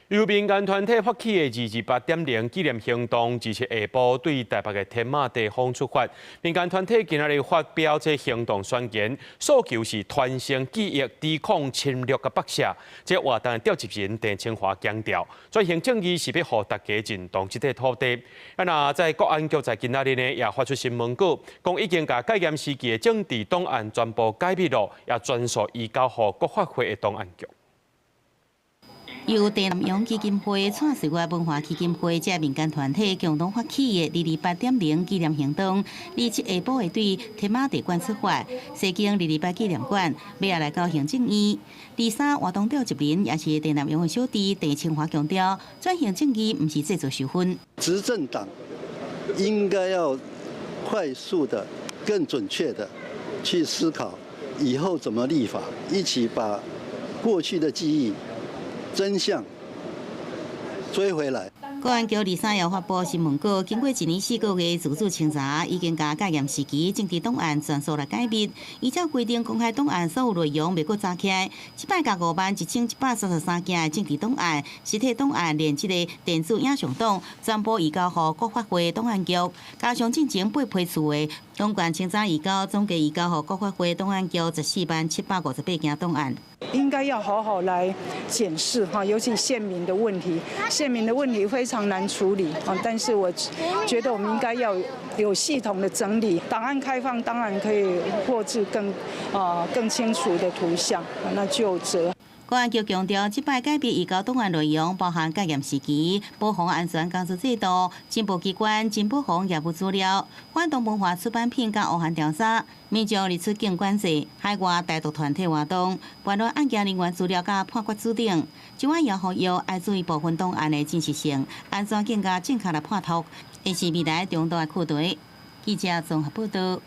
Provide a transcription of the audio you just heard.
由民間團體發起的228.0紀念行動，27下晡對台北的天馬地方出發。民間團體今仔日發表這行動宣言，訴求是傳承記憶、抵抗侵略佮剝削。這活動的召集人鄭清華強調，轉型正義是欲予大家認同這塊土地。啊，若在國安局在今仔日呢，也發出新聞稿，講已經共戒嚴時期的政治檔案全部解密囉，也全數移交予國發會的檔案局。由鄭南榕基金會、蔡歲月文化基金會這民間團體共同發起的228.0紀念行動，27下晡會對天馬地館出發，西經二二八紀念館，尾仔來到行政院。23活動召集人也是鄭南榕的小弟鄭清華強調，轉型正義毋是製造仇恨。執政黨應該要快速的、更準確的去思考以後怎麼立法，一起把過去的記憶、真相追回來。國安局23也發布新聞稿，經過一年4個月自主清查，已經共戒嚴時期政治檔案全數來解密。依照規定，公開檔案所有內容袂閣查起來。這擺共51,133件的政治檔案、實體檔案，連這个電子影像檔，全部移交予國發會檔案局。加上進前八批次的檔案清查移交，總計移交予國發會檔案局140,758件檔案。應該要好好來檢視哈，尤其線民的問題，線民的問題非常難處理啊。但是我覺得我們應該要有系統的整理，檔案開放當然可以獲致更清楚的圖像，那就責。國安局強調，這擺解密移交檔案內容包含戒嚴時期、保防安全工作制度、情報機關、情報房業務資料、反動文化出版品佮烏函調查、民眾入出境管制、海外台獨團體活動、叛亂案件人員資料佮判決書等。這款也呼籲愛注意部分檔案的真實性，按怎更加正確來判讀，會是未來重大的課題。記者綜合報道。